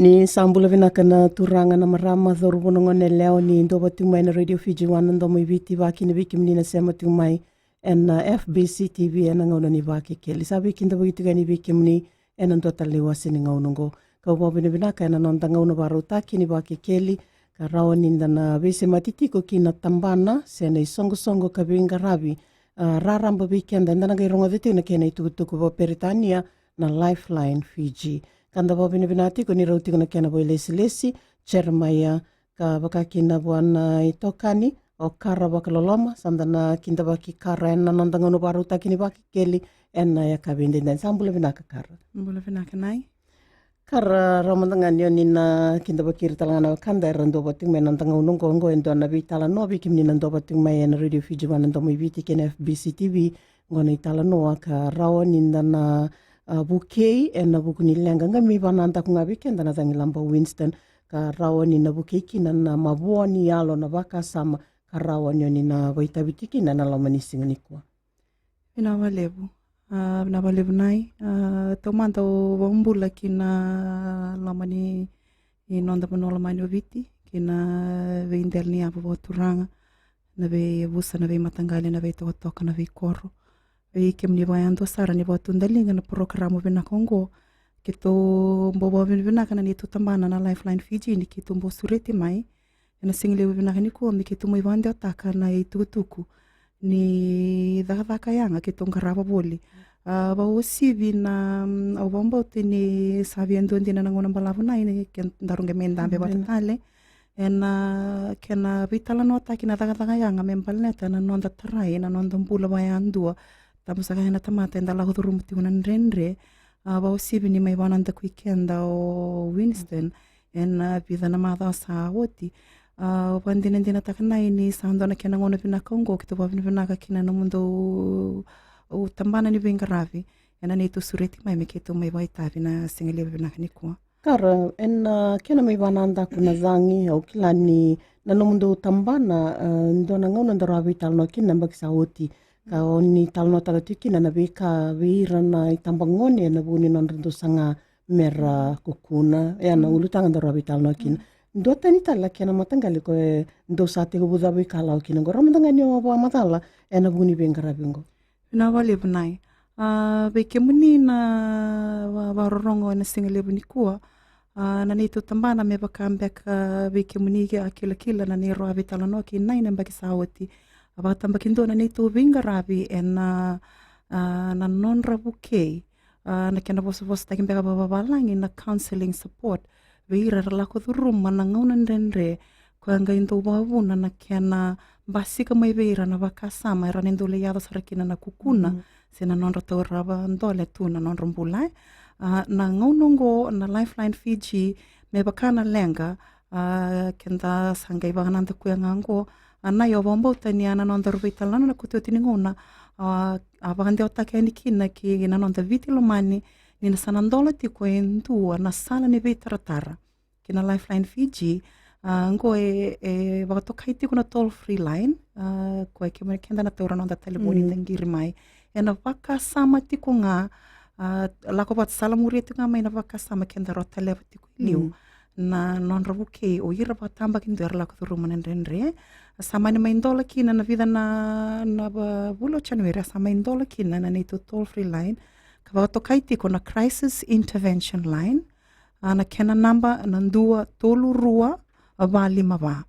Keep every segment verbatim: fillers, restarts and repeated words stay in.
Ni sa bula vinaka na turaga, na marama, cauravou, na gone yalewa ni dua vata tiko mai na Radio Fiji One, na domo i Viti, vakakina vei kemuni na sema tiko mai ena F B C T V ena gauna ni Vakekeli. Sa veikidavaki tiko yani vei kemuni ena dua tale na iwase ni gauna oqo. Kau vakavinavinaka ena noda gauna vakarautaki ni Vakekeli, ka rawa ni da na veisemati tiko ki na tabana se na isoqosoqo ka veiqaravi, a, raraba vei keda, eda na qai rogoca tiko na kena itukutuku vakaperitania na Lifeline Fiji. Ka da vakavinavinaka tiko ni rau tiko na kena vakailesilesi, Jeremaia, ka vaka kina vua na itokani o Kara Vakaloloma. Sa da na kidavaki Kara ena noda gauna vakarautaki ni Vakekeli ena yakavi edaidai. Sa bula vinaka, Kara. Bula vinaka, Nai. Kara, rawa mada ga ni o ni na kidavaki ira tale ga na wekada era dua vata tiko mai ena noda gauna oqo. Oqo e dua na veitalanoa vei kemuni na dua vata tiko mai ena Radio Fiji One, na domo i Viti, kei na F B C T V. Oqo na italanoa ka rawa ni da na, a, vukei ena vuku ni leqa, qai mai vakanadaku ga vei keda na cagilaba o Winston, ka rawa ni na vukei kina na mavoa ni yalo, na vakasama ka rawa ni o ni na vakaitavi tiko kina ena loma ni siga nikua. Vinaka vakalevu. A, vinaka vakalevu, Nai. A, taumada au vakabula ki na loma ni, ni noda vanua lomani o Viti, ki na veidela ni yavu vakaturaga, na veiyavusa, na veimataqali, na veitokatoka, na veikoro. Vei kemuni vakayadua sara ni vakatudaliga na porokaramu vinaka oqo, keitou bau vakavinavinaka na neitou tabana na Lifeline Fiji ni keitou bau sureti mai ena sigalevu vinaka nikua me keitou mai vakadewataka na itukutuku ni cakacaka yaga keitou qarava voli. A, vakauasivi na, mm, au vakabauta ni sa via dua dina na gauna balavu, Nai, ni kedaru qai mai dabe vata tale ena kena veitalanoataki na cakacaka yaga me baleta na noda tarai na noda bula vakayadua. Tabu saka ena tamata eda lako curuma tiko na dredre. A, vakauasivi ni mai vakanadakui keda o Winston ena vica na macawa sa oti. A, vakadinadinataka, Nai, ni sa dua na kena gauna vinaka oqo, keitou vakavinavinaka kina nomudou tabana ni veiqaravi ena neitou sureti mai me keitou mai vakaitavi na sigalevu vinaka nikua. Kara, ena kena mai vakanadaku na cagi, au kila ni na nomudou tabana, e, dua na gauna daru a veitalanoa kina na yabaki sa oti, ka o ni talanoataka tiko kina na veika vei ira na itabagone ena vuku ni nodra dau saga mera kukuna. Ia na ulutaga daru a veitalanoa kina. Dua tani tale na kena mataqali ko e dou sa tekivu cavuikalawa kina oqo, rawa mada ga ni o vakamacala ena vuku ni veiqaravi oqo. Vinaka vakalevu, Nai. A, vei kemuni na va-, vakarorogo ena sigalevu nikua, a, na neitou tabana, me vaka beka vei kemuni a kilakila na neirau a veitalanoa kei Nai na yabaki sa oti, a vakatabakidua na neitou veiqaravi ena, a, na nodra vukei, a, na kena vosavosataki beka vakavavalagi na counselling support vei ira era lako curuma na gauna dredre, koya qai dau vakavuna na kena basika mai vei ira na vakasama era na dau lai yaco sara kina na kukuna se na nodra taura vakadole tu na nodra bula. E, a, na gauna oqo na Lifeline Fiji, me vaka na leqa, a, keda sa qai vakanadakuya ga oqo, a, Nai, au vakabauta ni a na nodaru veitalanoa na iotioti ni gauna, a, a vakadewataka yani kina ki na noda Viti lomani, ni na sa na dola tiko e dua na sala ni veitaratara ki na Lifeline Fiji. A, oqo e, e vakatokai tiko na toll free line, a, koya kemuni keda na taura noda talevoni da qiri mai. Ena vakasama tiko ga, a, lako vata, salamuria tiko ga mai na vakasama kedaru a taleva tiko i liu. Na nodra vukei o ira vakatabakidua era lako curuma na dredre. Sa mani mai dola kina na vica na, na va-, vula o January, a sa mai dola kina na neitou toll free line ka vakatokai tiko na crisis intervention line. A, na kena naba na dua tolu rua va lima va.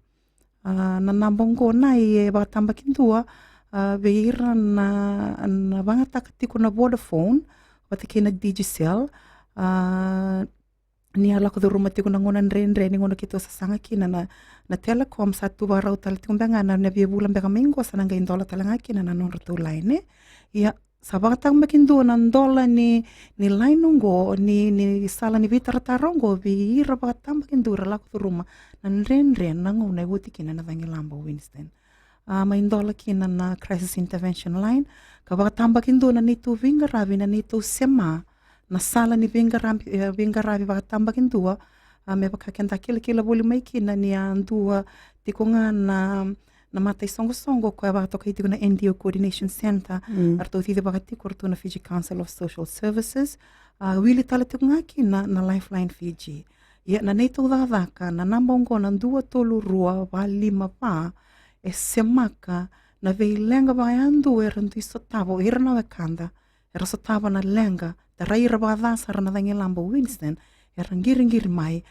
A, na naba oqo, Nai, e vakatabakidua, a, vei ira na, na vagataka tiko na Vodafone vata kei na Digicel. A, ni a lako curuma tiko na gauna dredre, ni gauna keitou sasaga kina na, na Telecom, sa tu vakarau tale tiko beka ga na, na via vula beka mai oqo sa na qai dola tale ga kina na nodratou line. Ia, sa vakatabakidua na dola ni, ni line oqo, ni, ni sala ni veitaratara oqo vei ira vakatabakidua era lako curuma na dredre na gauna e oti kina na cagilaba o Winston. A, mai dola kina na crisis intervention line ka vakatabakidua na neitou veiqaravi, na neitou sema, na sala ni veiqaravi, e, veiqaravi vakatabakidua. A, me vaka keda kilakila voli mai kina ni a dua tiko ga na, na mataisoqosoqo koya vakatokai tiko na N D O Coordination Centre. A, ratou cicivaka tiko o ratou na Fiji Council of Social Services. A, wili tale tiko ga kina na Lifeline Fiji. Ia na neitou cakacaka, na naba oqo na dua tolu rua va lima va, e semaka na veileqa vakayadua era dui sotava o ira na wekada era sotava na leqa, tarai ira vakaca sara na cagilaba o Winston, era qiriqiri mai,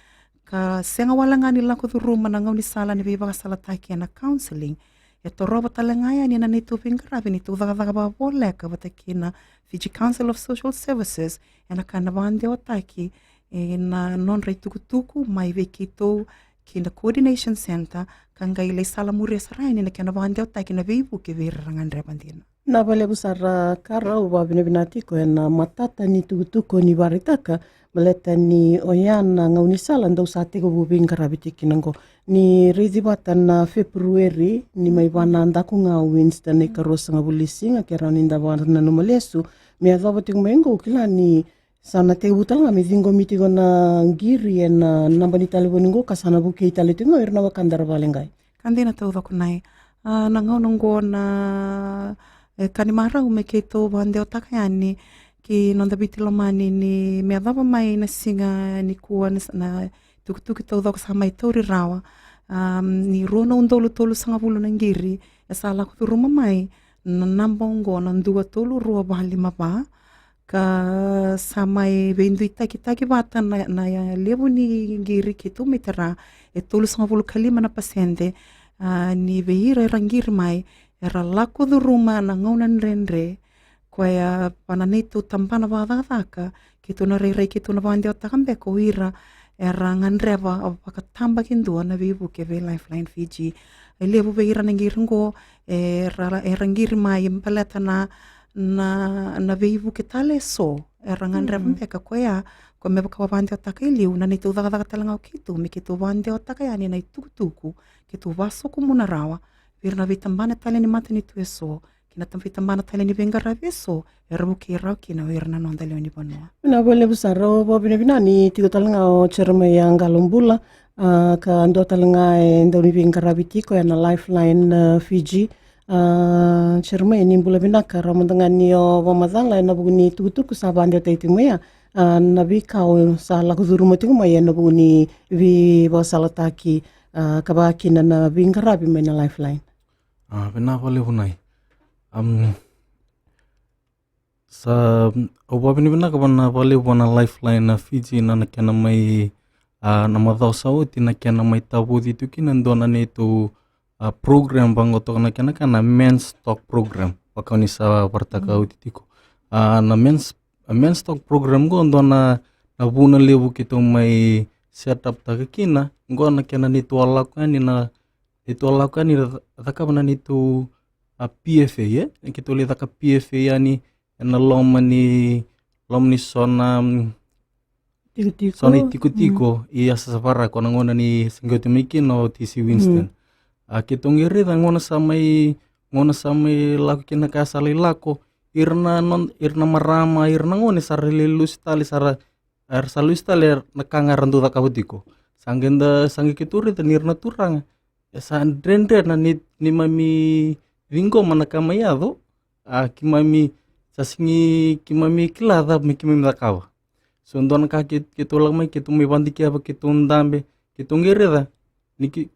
ka sega wale ga ni lako curuma na gaunisala ni veivakasalataki ena counselling. E torova tale ga yani na neitou veiqaravi, neitou cakacaka vakavoleka vata kei na Fiji Council of Social Services, ena ka na vakadewataki ena nodra itukutuku mai vei keitou ki na Coordination Centre, ka qai lai salamuria sara yani na kena vakadewataki na veivuke vei ira era gadreva dina. Na valevu sara ka rau vavinavinatiko ena matata ni tukutuku ni varitaka, baleta ni oya na gaunisala dau sa tekivu veiqaravi tiko kina oqo. Ni raici vata na February, ni mai vana daku ga o Winston na ikaruasagavulu ni siga, ke rau ni da vakananuma lesu, me yacova tiko mai oqo, kila ni sa na tekivu tale ga me ciqomi tiko na qiri ena naba ni talevoni oqo, ka sa na vukei tale tiko ga o ira na wekada era vakaleqai. Ka dina taucoko nai. A, na gauna oqo na, e, ka ni marau me keitou vakadewataka yani ki noda Viti lomani ni me yacova mai na siga nikua na, na tukutuku taucoko sa mai tauri rawa. Am, ni rua na udolu tolusagavulu na qiri e sa lako curuma mai, na naba oqo na dua tolu rua va lima va, ka sa mai veiduitakitaki vata na, na levu ni qiri keitou mai tara, e tolusagavulu ka lima na pasede, a, ni vei ira era qiri mai, era lako curuma na gauna dredre, koya vana neitou tabana vakacakacaka, keitou na rairai keitou na vakadewataka beka o ira era gadreva vakatabakidua na veivuke vei Lifeline Fiji. E levu vei ira na qiri oqo, era, era qiri mai baleta na, na, na veivuke tale eso era gadreva beka, koya, koya me vaka vakadewataka e liu, na neitou cakacaka tale ga o keitou, me keitou vakadewataka yani na itukutuku keitou vasokumuna rawa vei ira na veitabana tale ni matanitu eso, kei na ta-, veitabana tale ni veiqaravi eso, era vukei rawa kina o ira na noda lewe ni vanua. Na valevu sara, au vakavinavinaka ni tiko tale ga o Jeremaia Qalobula, a, ka dua tale ga e dau ni veiqaravi tiko ena Lifeline, a, Fiji. A, Jeremaia, ni bula vinaka, rawa mada ga ni o vakamacala ena vuku ni tukutuku sa vakadewataki tiko mai ya, a, na veika o sa lako curuma tiko mai ena vuku ni veivakasalataki, a, ka vaka kina na veiqaravi mai na Lifeline. A, vinaka vakalevu nai. Am, sa, au vakavinavinaka vana vakalevu vana Lifeline na Fiji na, na kena mai, a, na macawa sa oti na kena mai tavoci tu kina e dua na neitou, a, program vaqo toka na kena ka na Men's Talk Program, vaka ni sa varataka oti tiko. A, na Men's, a, Men's Talk Program qo dua na, na vuna levu keitou mai set up taka kina, qo na kena neitou a lako yani na, neitou a lako yani na ca-, cakava na neitou, a, P F A, e? Keitou lai caka P F A yani ena loma ni, loma ni so na, mm, tikotiko, so na itikotiko i Yasayasa Vara, ko na gauna ni se qai oti mai kina o T C Winston. A, keitou qai raica gauna sa mai, gauna sa mai lako kina ka sa lai lako, ira na non-, ira na marama, ira na gone sa ra lai lusi tale, sa ra, era sa lusi tale na ka ga era dau cakava tiko. Sa qai da, sa qai keitou raica ni ira na turaga, e sa dredre na ni, neimami ciqoma na ka mai yaco, a, keimami sa sega, keimami kila cava me keimami cakava. So dua na ka ke, keitou lako mai, keitou mai vakadikeva, keitou dabe, keitou qai raica ni ke,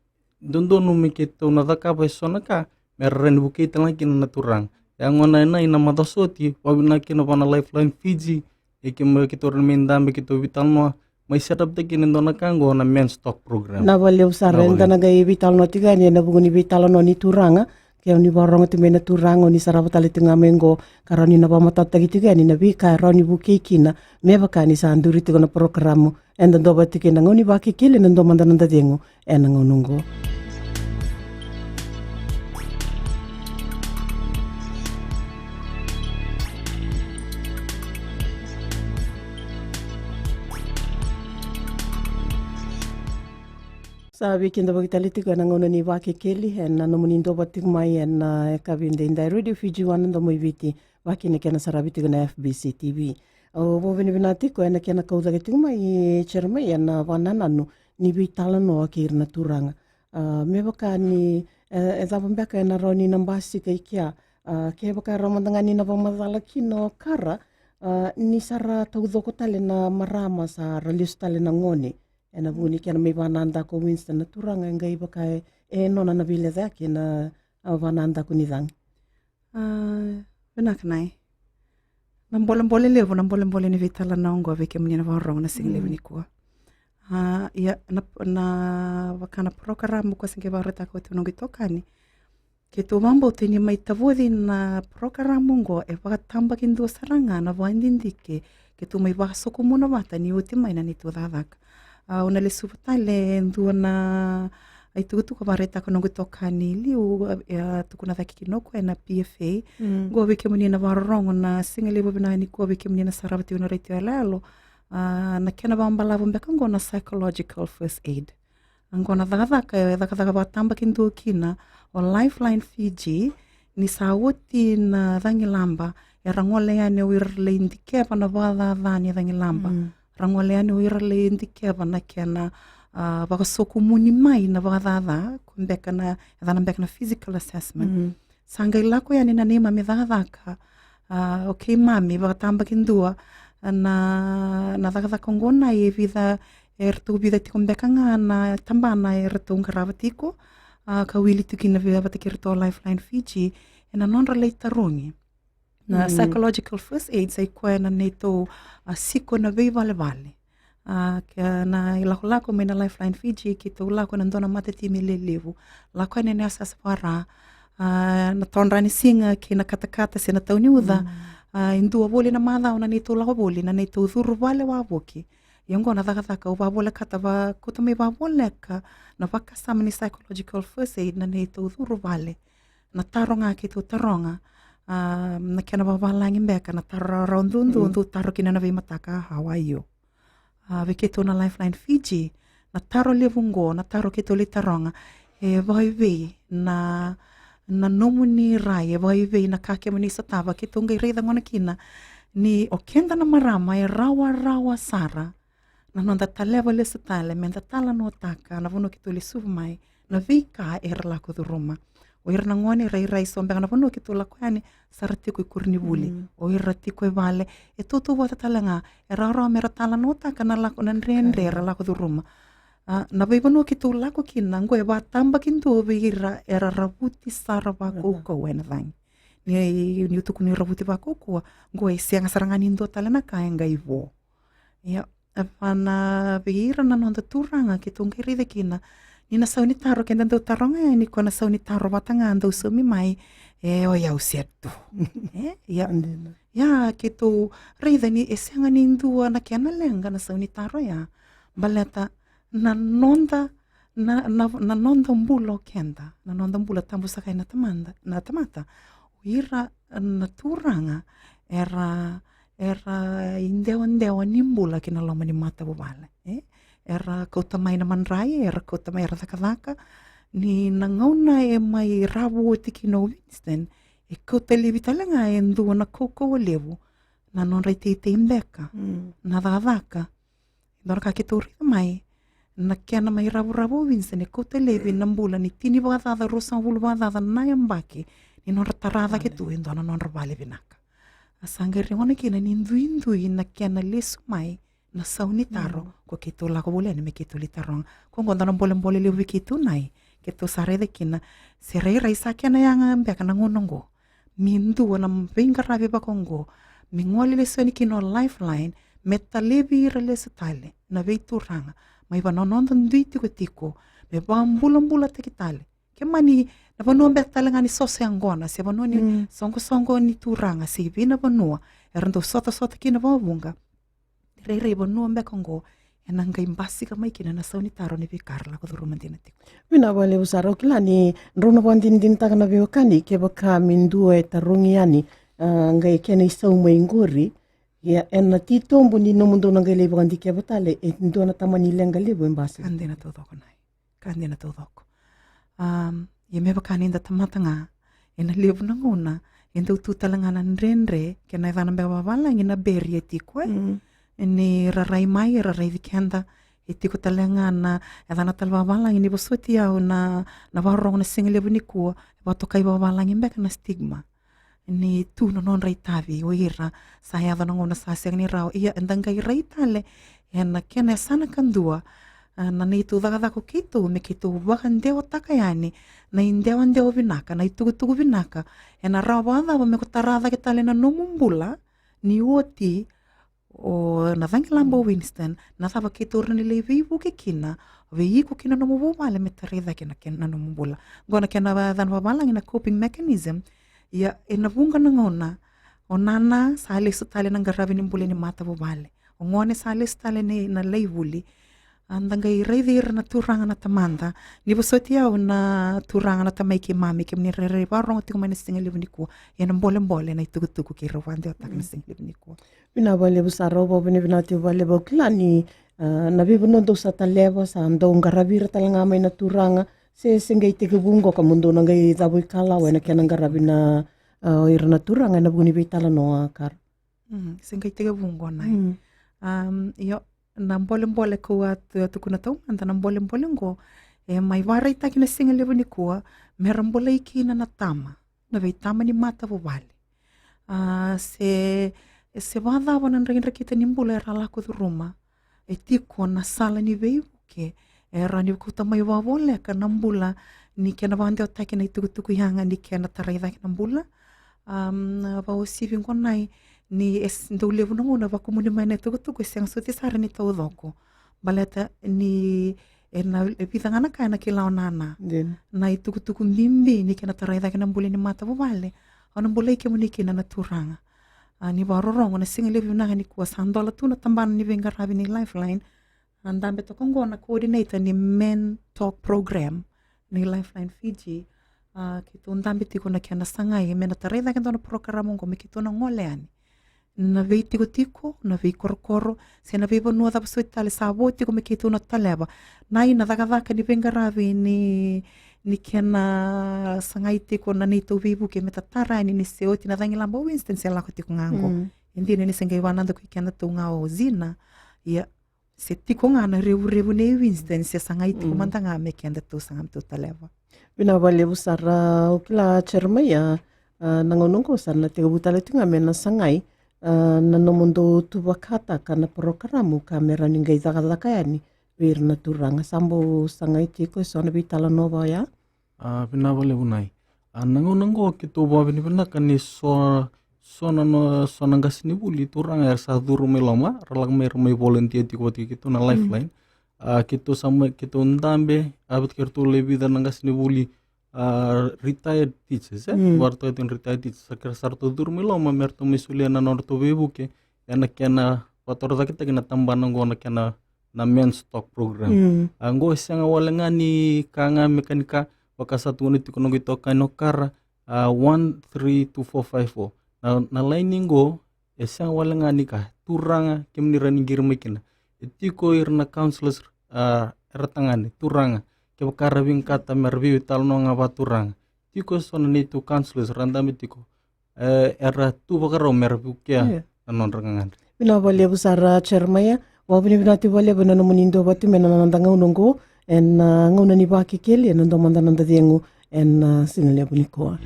dodonu me keitou na cakava eso na ka me ra rawa ni vukei tale ga kina na turaga. Ia gona ena, ena macawa sa oti, vakavinavinaka kina vana Lifeline Fiji, e keimami, keitou rawa ni mai dabe, keitou veitalanoa, mai set up taki kina e dua na ka qo na Men's Talk Program. Na valevu sara, eda na qai veitalanoa tiko yani ena vuku ni veitalanoa ni turaga. Ke o ni vakarogo tiko mai na turaga, o ni sarava tale tiko ga mai qo, ka rawa ni na vakamatatataki tiko yani na veika e rawa ni vukei kina, me vaka ni sa duri tiko na porokaramu eda dua vata tiko ena gauna ni Vakekeli, ena dua mada na noda cegu ena gauna oqo. Sa veikidavaki tale tiko ena gauna ni Vakekeli, ena nomuni dua vata tiko mai ena, e, yakavi edaidai, Radio Fiji One, na domo i Viti, vaka kina kena saravi tiko na F B C T V. Au vakavinavinaka tiko ena kena kau cake tiko mai, e, Jeremaia, ena vakanananu ni veitalanoa kei ira na turaga. A, me vaka ni, e, e cava beka ena rawa ni na basika i kea, a, kevaka e rawa mada ga ni na vakamacala kina o Kara, a, ni sa ra taucoko tale na marama, sa ra lesu tale na gone Ena vuku ni kena mai vakanadaku o Winston na turaga e qai vaka e, e nona na veilecayaki na, a, vakanadaku ni cagi. A, vinaka Nai. Na bolebole levu, na bolebole ni veitalanoa oqo vei kemuni na vakarorogo na siga levu nikua. A, ia, na, na vaka na porokaramu ko se qai vakaraitaka oti o noqu itokani. Keitou vakabauta ni mai tavoci na porokaramu oqo e vakatabakidua sara ga na vakadidike keitou mai vakasokumuna vata ni oti mai na neitou cakacaka. A, au na lesuva tale e dua na itukutuku a vakaraitaka noqu itokani liu, a, e a tukuna cake kina o koya na P F A. Qo vei kemuni na vakarorogo na siga levu vinaka nikua vei kemuni na sarava tiko na retio yaloyalo. A, na kena vakabalavu beka qo na psychological first aid. Qo na cakacaka e cakacaka vakatabakidua kina o Lifeline Fiji, ni sa oti na cagilaba, era gole yani o ira lai dikeva na vakacaca ni cagilaba. Ra gole yani o ira lai dikeva na kena, a, vakasokumuni mai na vakacaca, ko beka na, e cana beka na physical assessment. Sa qai lako yani na neimami cakacaka, a, o keimami vakatabakidua, a, na, na cakacaka oqo Nai e vica, e ratou vica tiko beka ga na tabana e ratou qarava tiko, a, ka wili tiko kina vei, vata kei ratou Lifeline Fiji, ena nodra lai tarogi. Na psychological first aid sa i koya na neitou, a, siko na veivalevale. A, ke na ilakolako mai na Lifeline Fiji, keitou lako ena dua na matatimi lelevu. Lako yani ena yasayasa vaka-Ra, a, na todra ni siga kei na katakata se na tau ni uca. A, e dua voli na macawa na neitou lako voli, na neitou curu vale wavoki. Ia oqo na cakacaka au vakavolekata, vakauta mai vakavoleka na vakasama ni psychological first aid na neitou curu vale. Na taro ga keitou taroga, a, na kena vakavalagi beka, na taro rawarawa duadua dou taro kina na veimataka, how are you? A, vei keitou na Lifeline Fiji, na taro levu oqo, na taro keitou lai taroga, e vakaivei na, na nomuni rai, e vakaivei na ka kemuni sotava, keitou qai raica gona kina ni o keda na marama e rawarawa sara na noda taleva lesu tale meda talanoataka na vanua keitou lesuva mai, na veika era lako curuma. O ira na gone rairai, so beka na vanua keitou lako yani sa ra tiko i koronivuli. O ira tiko e vale, e tautauvata tale ga, e rawarawa mera talanoataka na lako, na dredre era lako curuma. A, na veivanua keitou lako kina, qo e vakatabakidua vei ira era ravuti sara vakaukauwa ena cagi. Ni, niu tukuna ni ravuti vakaukauwa, qo e sega sara ga ni dua tale na ka e qai vo. Ia, e vaka na vei ira na noda turaga keitou qai raica kina ni na sau ni taro keda dau taroga yani, ko na sau ni taro vata ga dau saumi mai, e o yau se tu. E, ia. Ia, keitou raica ni e sega ni dua na kena leqa na sau ni taro ya. Baleta na noda, na, na, na noda bula o keda, na noda bula tabu saka ena tamada, na tamata. O ira na turaga era, era idewadewa ni bula ki na loma ni matavuvale, e? Era kauta mai na madrai, era kauta mai, era cakacaka. Ni na gauna e mai ravu oti kina o Winston, e kauta laivi tale ga e dua na kaukauwa levu na nodra iteitei beka, na cakacaka. Dua na ka keitou raica mai, na kena mai ravuravu o Winston e kauta laivi na bula ni tini vakacaca, ruasagavulu vakacaca na yabaki ni nodra tara cake tu e dua na nodra vale vinaka. A sa qai raica gona kina ni duidui na kena lesu mai na sau ni taro ko keitou lako voli yani me keitou lai taroga. Ko qo dua na bolebole levu vei keitou Nai, keitou sa raica kina se rairai sa kena yaga beka na gauna oqo. Me dua na veiqaravi vaka oqo, me gole lesu yani kina o Lifeline, me talevi ira lesu tale na veituraga mai vanua noda dui tikotiko, me vakabulabulataki tale. Ke mani na vanua beka tale ga ni soso yaqona, se vanua ni soqosoqo ni turaga, se i vei na vanua era dau sotasota kina vakavuqa. Rairai vanua beka oqo ena qai basika mai kina na sau ni taro ni veika ra lako curuma dina tiko. Vinaka vakalevu sara. Au kila ni drau na vakadinadinataka na veiwekani kevaka me dua e tarogi yani, a, qai kena isau mai qori. Ia, ena titobu ni nomudou na qai lai vakadikeva tale, e dua na tamani leqa levu e basika. Ka dina taucoko Nai. Ka dina taucoko. Am, ia me vaka ni da tamata ga, ena levu na gauna e dau tu tale ga na dredre, kei na yacana beka vakavalagi na barrier tiko, e? Ni ra rai mai, ra raici keda, e tiko tale ga na yacana tale vakavalagi ni vosoti au na, na vakarorogo na siga levu nikua, e vakatokai vakavalagi beka na stigma. Ni tu na nodra itavi o ira, sa yaco na gauna sa sega ni rawa. Ia, eda qai rai tale ena kena yasana kadua, A, na neitou cakacaka o keitou me keitou vakadewataka yani na idewadewa vinaka, na itukutuku vinaka, ena rawa vakacava me ko tara cake tale na nomu bula ni oti o na cagilaba o Winston, na cava keitou rawa ni lai veivuke kina vei iko kei na nomu vuvale me tarai cake na kena, na nomu bula. Qo na kena vacana vavalagi na coping mechanism. Ia, ena vuqa na gauna o nana sa lesu tale na qaravi ni bula ni matavuvale, o gone sa lesu tale ni na lai vuli. A, da qai raici ira na turaga na tamada. Ni vosoti au na turaga na tamai keimami, kemuni rairai vakarorogo tiko mai na siga levu nikua, ena bolebole na itukutuku keirau vakadewataka na siga levu nikua. Vinaka vakalevu sara, au vakavinavinaka tiko vakalevu. Au kila ni, a, na veivanua dou sa taleva sa dou qaravi ira tale ga mai na turaga, se, se qai tekivu qo ka mo dou na qai cavuikalawa ena kena qaravi na, a, o ira na turaga ena vuku ni veitalanoa, Kara? Mm, se qai tekivu qo, Nai. Mm. Am, io, na bolebole kau a tu, a tukuna taumada, na bolebole qo e mai vakaraitaki na siga levu nikua me ra bolei kina na tama, na veitama ni matavuvale. A, se, se vakacava na drakidrakita ni bula era lako curuma, e tiko na sala ni veivuke e rawa ni kauta mai vakavoleka na bula ni kena vakadewataki na itukutuku yaga ni kena tarai cake na bula. Am, vakauasivi qo, Nai, ni e s-, dau levu na gauna vakumuni mai na itukutuku e sega soti sara ni taucoko. Baleta ni ena, e vica ga na ka ena kila o nana. Dina. Na itukutuku bibi ni kena tarai cake na bula ni matavuvale, au na bolei kemuni kina na turaga. A, ni vakarorogo na siga levu vinaka nikua, sa dola tu na tabana ni veiqaravi ni Lifeline. A, dabe toka qo na coordinator ni Men Talk Program ni Lifeline Fiji. A, keitou dabe tiko na kena sagai me na tarai cake e dua na porokaramu qo me keitou na gole yani na veitikotiko, na veikorokoro, se na veivanua cava soti tale sa vo tiko me keitou na taleva. Na, i na cakacaka ni veiqaravi ni, ni kena sagai tiko na neitou veivuke me tatara yani ni se oti na cagilaba o Winston se lako tiko ga qo. Mm. E dina ni se qai vanada ko i kedatou ga o Zina. Ia, se tiko ga na revurevu nei Winston se sagai tiko mada ga me kedatou saga me tou taleva. Vinaka vakalevu sara. Au kila, Jeremaia, a, na gauna oqo sa na tekivu tale tiko ga me na sagai, a, na nomudou tuvakataka na porokaramu ka me rawa ni qai cakacaka yani vei ira na turaga. Sa bau sagai tiko eso na veitalanoa vaya? A, vinaka vakalevu, Nai. A, na gauna oqo keitou vakavinavinaka ni so, so na, no, so na qasenivuli turaga era sa curu mai loma, ra lako mai, ra mai volunteer tiko vata kei keitou na Lifeline. A, keitou sa mai, keitou dabe, a, vata kei ratou le vica na qasenivuli, a, retired teachers, e? Mm. Varatou keitou retired teachers, sa kei ra sa ratou curu mai loma me ratou mai solia na nodratou veivuke ena kena vakatorocaketaki na tabana oqo na kena, na Men's Talk Program. Mm. A, oqo e sega wale ga ni ka ga me ka ni ka, vaka sa tukuna tiko noqu itokani o Kara, a, one three two four five four. Na, na laini oqo e sega wale ga ni ka, turaga, kemuni rawa ni qiri mai kina. E tiko ira na counselors, a, era tagane, turaga, kevaka ra vinakata me ra veitalanoa ga vakaturaga. Tiko eso na neitou counselors ra dabe tiko, e, era tu vakarau me ra vukea na nodra gagadre. Vinaka vakalevu sara, Jeremaia. Vakavinavinaka tiko vakalevu ena nomuni duavata tiko mai na noda gauna oqo ena, a, gauna ni Vakekeli, ena dua mada na noda cegu ena, a, siga levu nikua.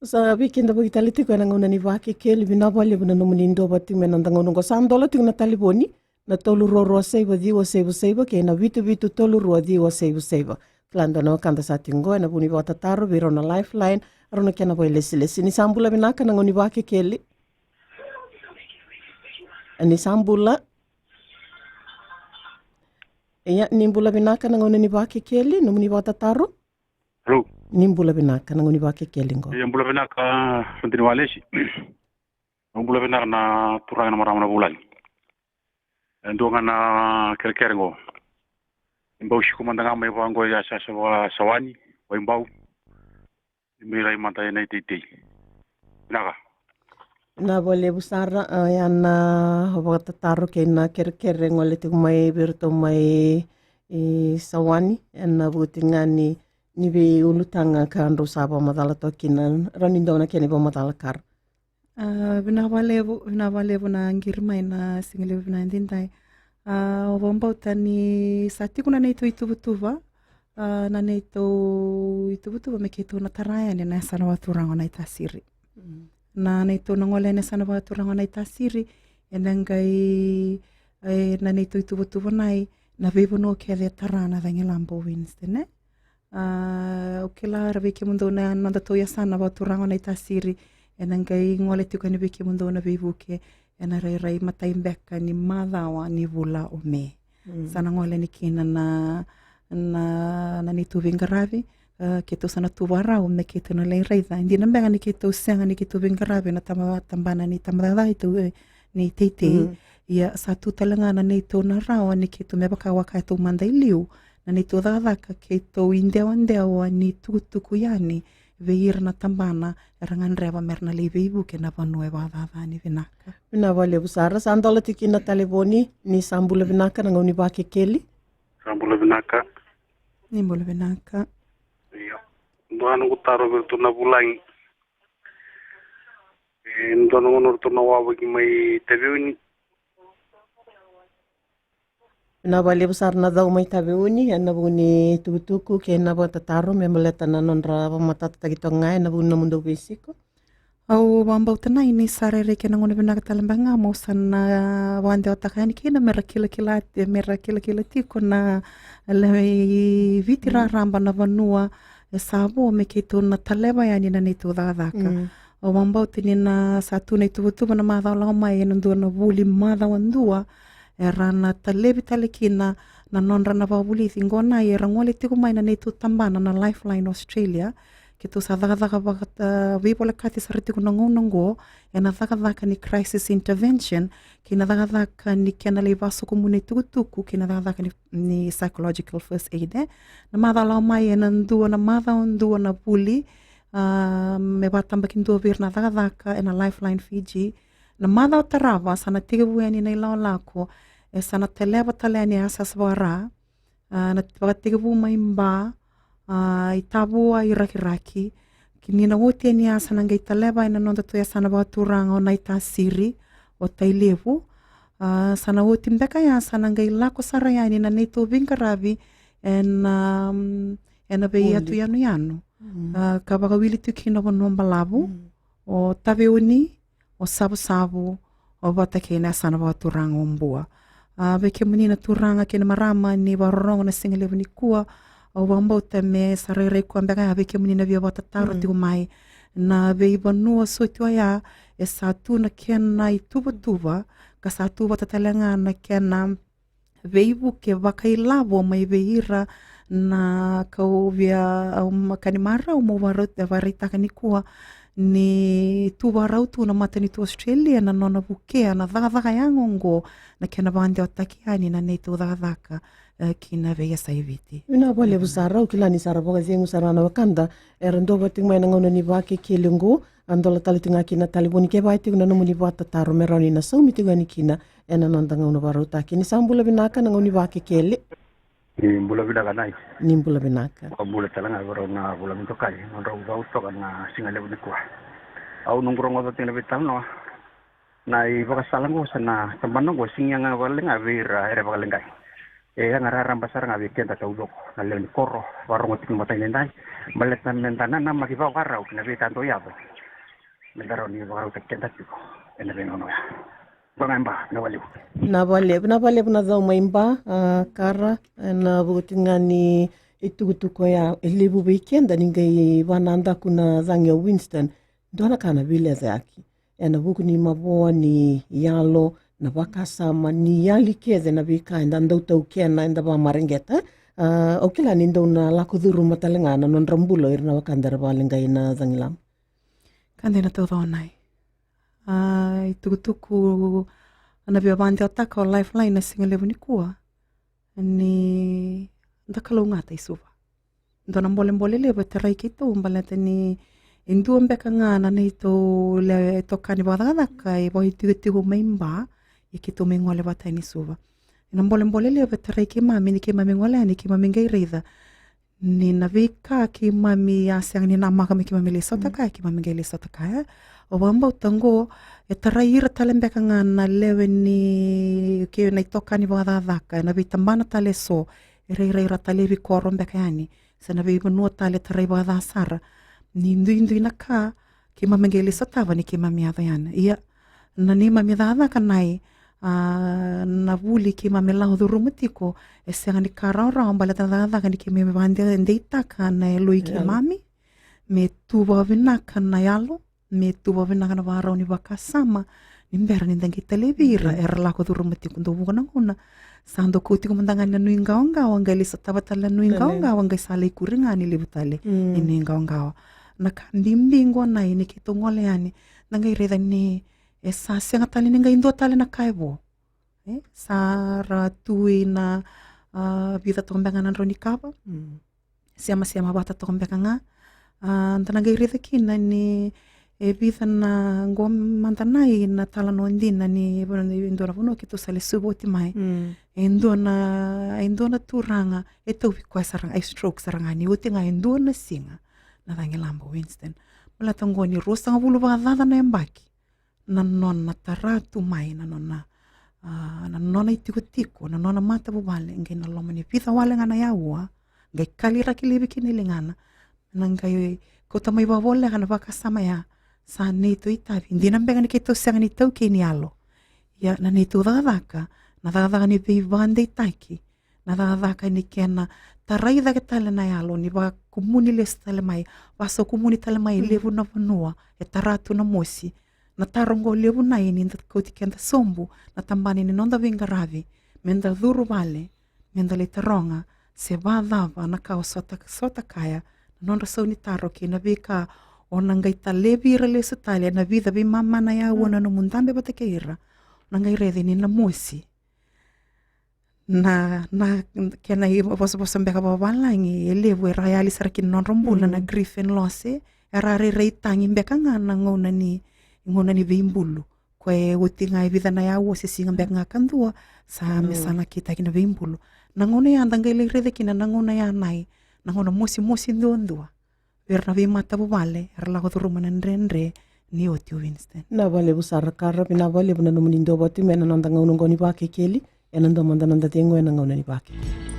Sa veikidavaki tale tiko ena gauna ni Vakekeli. Vinaka vakalevu na nomuni duavata tiko mai ena noda gauna oqo. Sa dola tiko na talevoni, na tolu rua rua saiva ciwa saiva saiva kei na vitu vitu tolu rua ciwa saiva saiva. Kila dua na wekada sa tiko qo ena vuku ni vakatataro vei rau na Lifeline, rau na kena vakailesilesi. Ni sa bula vinaka na gauna ni Vakekeli. Ni sa bula. Ia, ni bula vinaka na gauna ni Vakekeli, nomuni vakatataro. Hello. Ni bula vinaka na gauna ni Vakekeli qo. Ia, bula vinaka, Radini Walesi. Bula vinaka na turaga, na marama, na vulagi. E dua ga na kerekere qo. Bau siko mada ga mai vaqo, ia sa, sa, Sawani, Waibau. Mai rai mada ena iteitei. Vinaka. Vinaka vakalevu sara, a, ia na vakatataro kei na kerekere gole tiko mai vei iratou mai, e, Sawani, ena vuku ga ni, ni veiulutaga ka drau sa vakamacala toka kina, rawa ni dua na kena ivakamacala, Kara. A, vinaka vakalevu, vinaka vakalevu na qiri mai na siga levu vinaka edaidai. A, au vakabauta ni sa tiko na neitou ituvatuva, a, na neitou ituvatuva me keitou na tara yani na yasana vakaturaga o Naitasiri. Na neitou na gole yani yasana vakaturaga o Naitasiri, ena qai, e, na neitou ituvatuva nai, na veivanua kece e tara na cagilaba o Winston, e? A, au kila era vei kemudou na nodatou yasana vakaturaga o Naitasiri, ena qai gole tiko yani vei kemudou na veivuke ena rairai matai beka ni macawa ni vula o Me. Sa na gole yani kina na, na, na neitou veiqaravi, a, keitou sa na tu vakarau me keitou na lai raica. E dina beka ni keitou sega ni keitou veiqaravi na taba, tabana ni tabacakacaka i tou, e, ni teitei. Ia sa tu tale ga na neitou na rawa ni keitou me vaka waka e tou mada i liu, na neitou cakacaka keitou i dewadewa ni tukutuku yani vei ira na tabana era gadreva mera na lai veivuke na vanua e vakacacani vinaka. Vinaka vakalevu sara. Sa dola tiko kina na talevoni, ni sa bula vinaka na gauna ni Vakekeli. Sa bula vinaka. Ni bula vinaka. Io. Dua noqu taro vei iratou na vulagi. E, dua na gauna ratou na wavoki mai Taveuni. Vinaka vakalevu sara na cau mai Taveuni ena vuku ni tukutuku kei na vakatataro me baleta na nodra vakamatatataki toka ga ena vuku ni nomudou veisiko. Au vakabauta nai ni sa rairai kei na gauna vinaka tale beka ga mo sa na vakadewataka yani kina mera kilakila, mera kilakila tiko na lewe i Viti raraba na vanua e sa vo me keitou na taleva yani na neitou cakacaka. Au vakabauta ni na sa tu na ituvatuva na macawa lako mai ena dua na vuli macawa dua, era na talevi tale kina na nodra na vakavulici. Qo nai era gole tiko mai na neitou tabana na Lifeline Australia. Keitou sa cakacaka vaka, a, veivolekati sara tiko na gauna oqo ena cakacaka ni crisis intervention kei na cakacaka ni kena lai vasokomuni tukutuku kei na cakacaka ni, ni psychological first aid, e. Na macawa lako mai ena dua na macawa dua na vuli, a, me vakatabakidua vei ira na cakacaka ena Lifeline Fiji. Na macawa tarava sa na tekivu yani na ilakolako, e sa na taleva tale yani e yasayasa vaka-Ra, a, na vakatekivu mai Ba, a, i Tavua, i Rakiraki. Kei ni na oti yani ya sa na qai taleva ena nodatou yasana vakaturaga o Naitasiri, o Tailevu. A, sa na oti beka ya sa na qai lako sara yani na neitou veiqaravi ena, ena veiyatu yanuyanu. A, ka vakawili tu kina o Vanua Balavu, o Taveuni, o Savusavu, o vata kei na yasana vakaturaga o Bua. A, vei kemuni na turaga kei na marama ni vakarorogo na siga levu nikua, au vakabauta me sa rairai koya beka ya vei kemuni na via vakatataro tiko mai. Na veivanua soti oya e sa tu na kena ituvatuva, ka sa tu vata tale ga na kena veivuke vakailavo mai vei ira na kau via, um, ka ni marau mo vakaraitaka nikua ni tu vakarau tu na matanitu Australia na nona vukea na cakacaka yago oqo, na kena vakadewataki yani na neitou cakacaka, e, ki na veiyasai Viti. Vinaka vakalevu sara, au kila ni sa ra vakacegu sara na wekada era dua vata tiko mai na gauna ni Vakekeli oqo, a dola tale tiko ga kina na talevoni kevaka e tiko na nomuni vakatataro me rawa ni na saumi tiko yani kina ena noda gauna vakarautaki. Ni sa bula vinaka na gauna ni Vakekeli. Ni bula vinaka nai. Ni bula vinaka. Au bula tale ga vei rau na vula ni dokai, nodrau cau toka na siga levu nikua. Au noqu rogoca tiko na veitalanoa, na ivakasala oqo se na tabana oqo e sega ni yaga vakaleqa vei ira era vakaleqai. E yaga raraba sara ga vei keda taucoko na lewe ni koro, vakarogo tiko ni matai ni dai, baleta meda nanamaki vakavakarau ki na veika dau yaco, meda rawa ni vakarautaki keda tiko ena veigauna oya. Vinaka vakalevu. Vinaka vakalevu, vinaka vakalevu na cau mai Ba, a, Kara, ena vuku tiko ga ni itukutuku oya. E levu vei keda ni qai vakanadaku na cagi o Winston, dua na ka na veilecayaki ena vuku ni mavoa ni yalo, na vakasama, ni yali kece na veika eda dau taukena, eda vakamareqeta. A, au kila ni dau na lako curuma tale ga na nodra bula o ira na wekada era vakaleqai na cagilaba. Ka dina taucoko nai. A, itukutuku na via vakadewataka o Lifeline na siga levu nikua, ni da kalougata i Suva. Dua na bolebole levu e tarai keitou baleta ni e dua beka ga na neitou lewe tokani vakacakacaka e vakaitikotiko mai Ba, ia keitou mai gole vata yani i Suva. Na bolebole levu e tarai keimami ni keimami gole yani, keimami qai raica ni na veika keimami a sega ni namaka me keimami lai sota kaya, keimami qai lai sota kaya. Au vakabauta qo e tarai ira tale beka ga na lewe ni kei na itokani vakacakacaka ena veitabana tale eso, e rairai ira tale e veikoro beka yani se na veivanua tale e tarai vakaca sara. Ni duidui na ka keimami qai lai sotava ni keimami yaco yani. Ia, na neimami cakacaka nai, a, na vuli keimami lako curuma tiko, e sega ni ka rawarawa baleta na cakacaka ni keimami vakadeitaka na yaloi keimami me tu vakavinaka na yalo, me tu vakavinaka na vakarau ni vakasama, ni bera ni da qai talevi ira era lako curuma tiko. Dou vuqa na gauna sa dou kau tiko mada ga na nuiqawaqawa, qai lai sotava tale na nuiqawaqawa, qai sa lai kuri ga ni levu tale ni nuiqawaqawa. Na ka bibi qo nai ni keitou gole yani, da qai raica ni e sa sega tale ni qai dua tale na ka e vo. E, sa ra tu ina, a, vica toka beka ga na drau ni kava. Semasema vata toka beka ga. A, da na qai raica kina ni e vica na qo mada nai na talanoa dina ni e dua na vanua keitou sa lesuva oti mai. E dua na, e dua na turaga e tauvi koya sara ga, e stroke sara ga ni oti ga e dua na siga na cagilaba o Winston. Baleta qo ni ruasagavulu vakacaca na yabaki na nona tara tu mai na nona, a, na nona itikotiko, na nona matavuvale, qai na loma ni vica wale ga na yaua, qai kaliraki laivi kina e ligana. Na qai kauta mai vakavoleka na vakasama ya, sa neitou itavi. Dina beka ni keitou sega ni taukei ni yalo, ia na neitou cakacaka, na cakacaka ni veivakadeitaki, na cakacaka ni kena tarai cake tale na yalo, ni vakakumuni lesu tale mai, vakasokumuni tale mai e levu na vanua e tara tu na mosi. Na taro qo levu nai ni da kauti keda sobu na tabana ni noda veiqaravi, me da curu vale, me da lai taroga se vakacava na ka o sota, sota kaya, na nodra sau ni taro kei na veika o na qai talevi ira lesu tale ena vica veimama na yaua na nomu dabe vata kei ira. O na qai raici ni na mosi na, na kena ivosavosa beka vakavalagi, e levu era yali sara kina na nodra bula na grief and loss, e, era rairai tagi beka ga na gauna ni, gauna ni veibulu. Koya e oti ga e vica na yaua se siga beka ga kadua, sa me sa nakitaki na veibulu. Na gauna ya da qai lai raica kina na gauna ya nai, na gauna mosimosi duadua vei ira na veimatavuvale era lako curuma na dredre ni oti o Winston. Vinaka vakalevu sara Kara, vinaka vakalevu na nomuni duavata mai ena noda gauna oqo ni Vakekeli, ena dua mada na noda cegu ena gauna ni Vakekeli.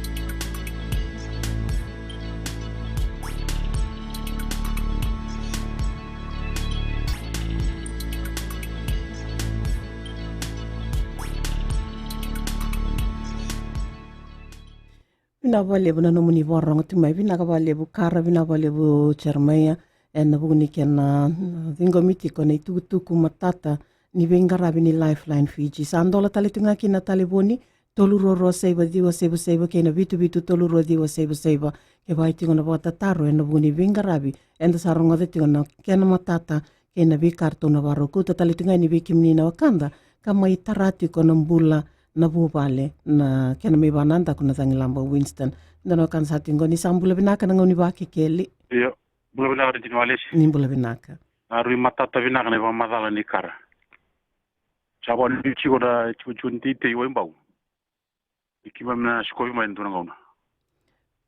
Vinaka vakalevu na nomuni vakarorogo tu mai. Vinaka vakalevu Kara, vinaka vakalevu Jeremaia, ena vuku ni kena, mm, ciqomi tiko na itukutuku matata ni veiqaravi ni Lifeline Fiji. Sa dola tale tu ga kina na talevoni, tolu rua rua saiva ciwa saiva saiva kei na vitu vitu tolu rua ciwa saiva saiva. Kevaka e tiko na vakatataro ena vuku ni veiqaravi eda sa rogoca tiko na kena matata kei na veika ratou na vakarau kauta tale tu ga yani vei kemuni na wekada ka mai tara tiko na bula na vuvale, na kena mai vakanadaku na cagilaba o Winston. Dua na wekada sa tiko qo, ni sa bula vinaka na gauna ni Vakekeli. Io, bula vinaka Regina Walesi. Ni bula vinaka. A rui matata vinaka na ivakamacala ni Kara. Sa vakanuinui tiko na tikotiko ni teitei Waibau. Ni keimami na sikovi mai ena dua na gauna.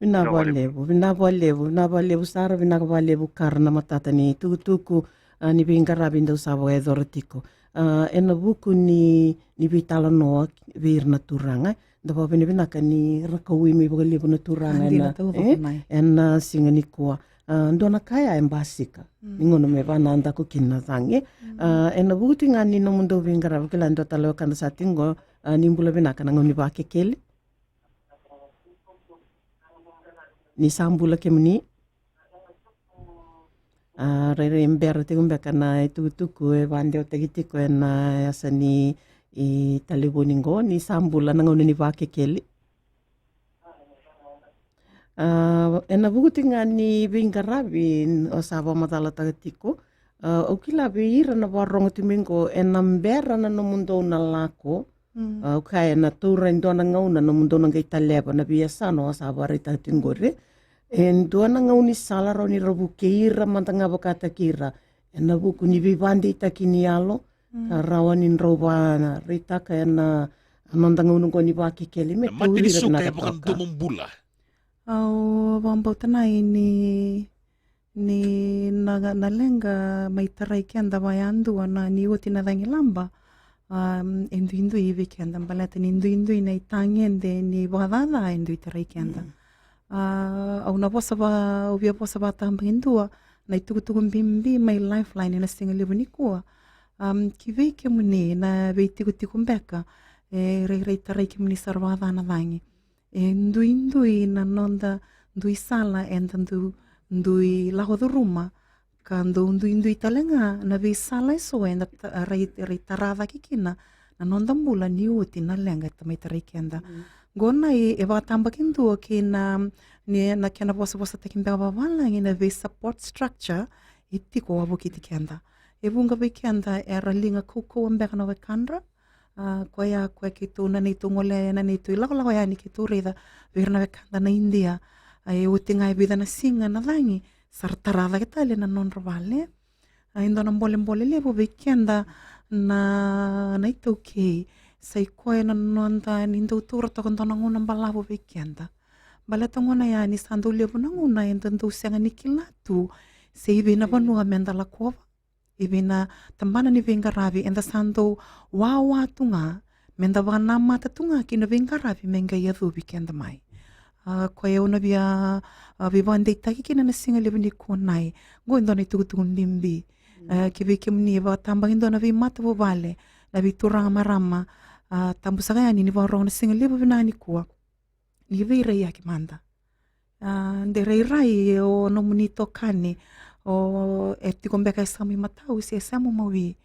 Vinaka vakalevu, vinaka vakalevu, vinaka vakalevu sara, vinaka vakalevu Kara na matata ni tukutuku, a, ni veiqaravi dou sa vakayacora tiko. A, ena vuku ni, ni veitalanoa vei ira na turaga, da vakavinavinaka ni ra kaui mai vakalevu na turaga ena, e, ena siga nikua. A, dua na ka ya e basika ni gauna me vakanadaku kina na cagi. A, ena vuku tiko ga ni nomudou veiqaravi, kila dua tale wekada sa tiko qo, a, ni bula vinaka na gauna ni Vakekeli. Ni sa bula kemuni. A, rairai bera tiko beka na itukutuku e vakadewataki tiko ena yasa ni, i, talevoni qo, ni sa bula na gauna ni Vakekeli. A, ena vuku tiko ga ni veiqaravi o sa vakamacalataka tiko. A, au kila vei ira na vakarorogo tu mai qo, ena bera na nomudou na lako. Mm. A, au kaya ena taura e dua na gauna nomudou na qai taleva na veiyasana o sa vakaraitaka tiko qori. E dua na gaunisala rawa ni ra vukei ira mada ga vakataki ira ena vuku ni veivakadeitaki ni yalo, mm, ka rawa ni drau vakaraitaka ena noda gauna qo ni Vakekeli me tauri ira vinaka toka. Au vakabauta nai ni, ni na, na leqa mai tarai keda vakayadua na ni oti na cagilaba. Um, e duidui vei keda baleta ni duidui na itagede ni vakacaca e dui tarai keda. Mm. Uh, au na vosa va, au via vosa vakatabakidua na itukutuku bibi mai Lifeline ena siga levu nikua. Um, ki vei kemuni na veitikotiko beka e rairai tarai kemuni sara vakaca na cagi. E duidui na noda dui sala eda dui, dui lako curuma, ka dau duidui tale ga na veisala eso eda ta-, rai, rai tara cake kina na noda bula ni oti na leqa e tamai tarai keda. Mm. Qo nai e vakatabakidua kei na, ni, na kena vosavosataki beka vavalagi na vei support structure e tiko wavokiti keda. E vuqa vei keda era liga kaukauwa beka na wekadra, a, koya, koya keitou na neitou gole, na neitou ilakolako yani keitou raica vei ira na wekada na Idia. A, e oti ga e vica na siga na cagi, sa ra tara cake tale na nodra vale. A, e dua na bolebole levu vei keda na, na iTaukei. Sa i koya na noda ni dau taura toka dua na gauna balavu vei keda. Baleta gona ya ni sa dau levu na gauna eda dau sega ni kila tu se i vei na vanua meda lakova, i vei na tabana ni veiqaravi, eda sa dau wawa tu ga meda vakanamata tu ga kei na veiqaravi me qai yacovi keda mai. A, koya au na via, a, veivakadeitaki kina na siga levu nikua nai. Qo e dua na itukutuku bibi. Mm. A, ki vei kemuni e vakatabakidua na veimatavuvale, na veituraga, marama, a, tabu saka yani ni vakarorogo na siga levu vinaka nikua. Ni veiraiyaki mada. A, de rairai o nomuni itokani, o e tiko beka e sema i matau se e sema mawi.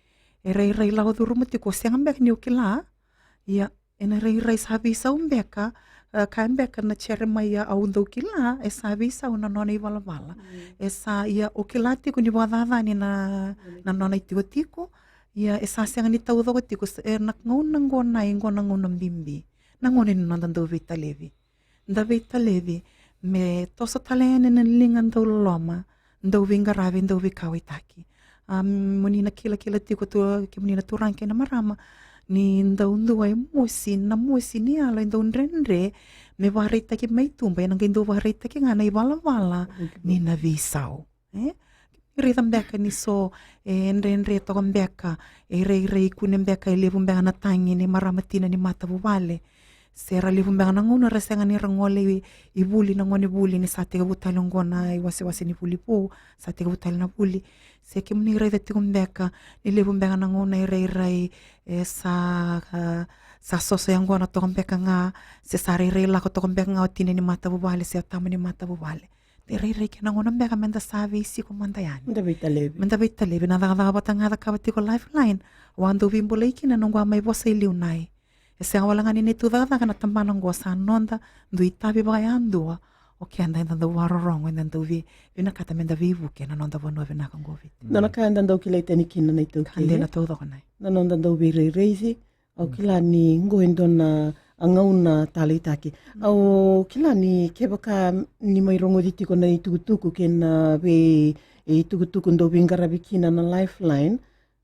E rairai lako curuma tiko, o sega beka ni o kila. Ia, ena rairai sa veisau beka, a, kaya beka na Jeremaia, au dau kila, e sa veisau na nona ivalavala. Mm. E sa, ia, o kila tiko ni vakacacani na, na nona itikotiko. Ia, e sa sega ni taucoko tiko, s-, e na gauna qo nai, qo na gauna bibi. Na gauna ni noda dau veitalevi. Da veitalevi me toso tale yani na liga dau loloma, dau veiqaravi, dau veikauwaitaki. A, mo ni na kilakila tiko tu, kemuni na turaga kei na marama, ni dau dua e mosi, na mosi ni yalo e dau dredre me vakaraitaki mai tuba, ena qai dau vakaraitaki ga na ivalavala ni na veisau. E? Raica beka ni so e dredre toka beka, e rairai kune beka, e levu beka na tagi ni marama tina ni matavuvale. Se ra levu beka na gauna ra sega ni ra gole i, i vuli na gone vuli ni sa tekivu tale oqo na iwasewase ni vuli vou, sa tekivu tale na vuli. Se kemuni raica tiko beka ni levu beka na gauna e rairai, e sa, a, sa soso yaqona toka beka ga, se sa rairai lako toka beka ga o tina ni matavuvale se o tama ni matavuvale. De rairai kena gauna beka meda sa veisiko mada yani. Meda veitalevi. Meda veitalevi, na cakacaka vata ga e cakava tiko Lifeline. Au a dau veibolei kina noqu a mai vosa i liu nai. E sega wale ga ni neitou cakacaka na tabana oqo, sa noda dui itavi vakayadua o keda eda dau vakarorogo, eda dau vei, vinakata meda veivuke na noda vanua vinaka oqo Viti. Na, na ka eda dau kilai tani kina na iTaukei. Ka de na taucoko nai. Na noda dau veirairaici, au kila ni qo e dua na gauna taleitaki. Au kila ni kevaka ni mai rogoci tiko na itukutuku kei na vei, e, itukutuku dau veiqaravi kina na Lifeline,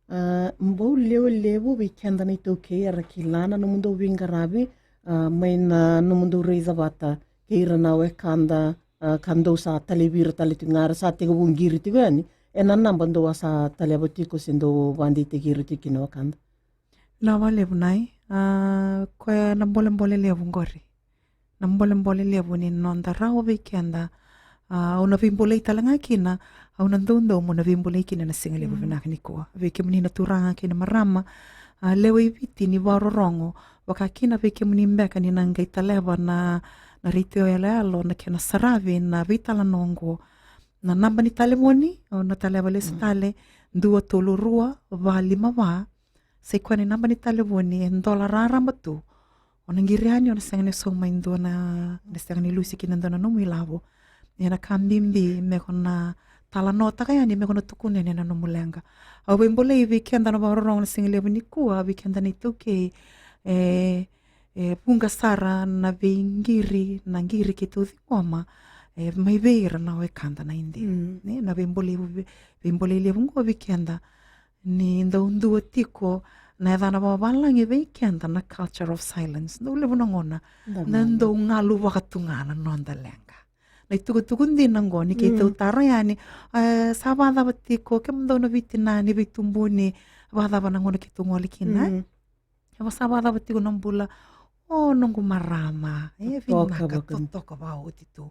a, bau lewe levu vei keda na iTaukei era kila na nomudou veiqaravi, a, mai na nomudou raica vata kei ira na wekada, a, ka dou sa talevi ira tale tiko ga, era sa tekivu qiri tiko yani ena naba dou a sa taleva tiko se dou vakadeitaki ira tiko kina wekada. Na vakalevu nai, a, koya na bolebole levu qori. Na bolebole levu ni noda rawa vei keda. A, au na veibolei tale ga kina, au na doudou meu na veibolei kina na siga levu vinaka nikua. Vei kemuni na turaga kei na marama, a, lewe i Viti ni vakarorogo, vaka kina vei kemuni beka ni na qai taleva na, na retio yaloyalo, na kena saravi na veitalanoa oqo. Na naba ni talevoni, au na taleva lesu tale, dua tolu rua va lima va, Sa i koya na naba ni talevoni e dola raraba tu. O na qiri yani, o na sega ni sauma e dua na, na sega ni lusi kina e dua na nomu ilavo. Ia na ka bibi me ko na talanoataka yani, me ko na tukuna yani na nomu leqa. Au veibolei vei keda na vakarorogo na siga levu nikua, vei keda na iTaukei, e, e vuqa sara na veiqiri, na qiri keitou ciqoma, e, mai vei ira na wekada na Idia. Mm. Ne, na veibolei, vei, veibolei levu qo vei keda. Ni dau dua tiko na yacana vakavalagi vei keda na culture of silence. Dau levu na gauna na dau galu vaka tu ga na noda leqa. Na itukutuku dina oqo ni keitou taro yani, e, sa vakacava tiko kemudou na veitinani, veitubuni, vakacava na gauna keitou gole kina? E, sa vakacava tiko na bula? O noqu marama, e, vinaka, totoka vakaoti tu.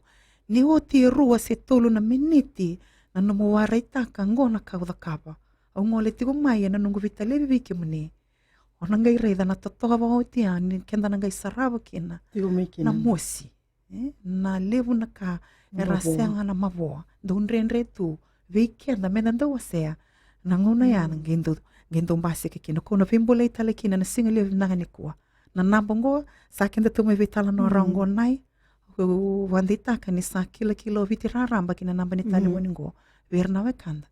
Ni oti e rua se tolu na miniti na nomu waraitaka oqo na ka au cakava, au gole tiko mai ena noqu veitalevi vei kemuni. O na qai raica na totoka vakaoti ya ni keda na qai sarava kina na mosi. E, na levu na ka era sega na mavoa, dau dredre tu vei keda meda dau wasea. Na gauna ya na qai dau, qai dau basika kina. Ko na veibolei tale kina na siga levu vinaka nikua. Na naba oqo sa keda tu mai veitalanoa rawa oqo, Nai. Au vakadeitaka ni sa kilakila o Viti raraba ki na naba ni talevoni oqo vei ira na wekada.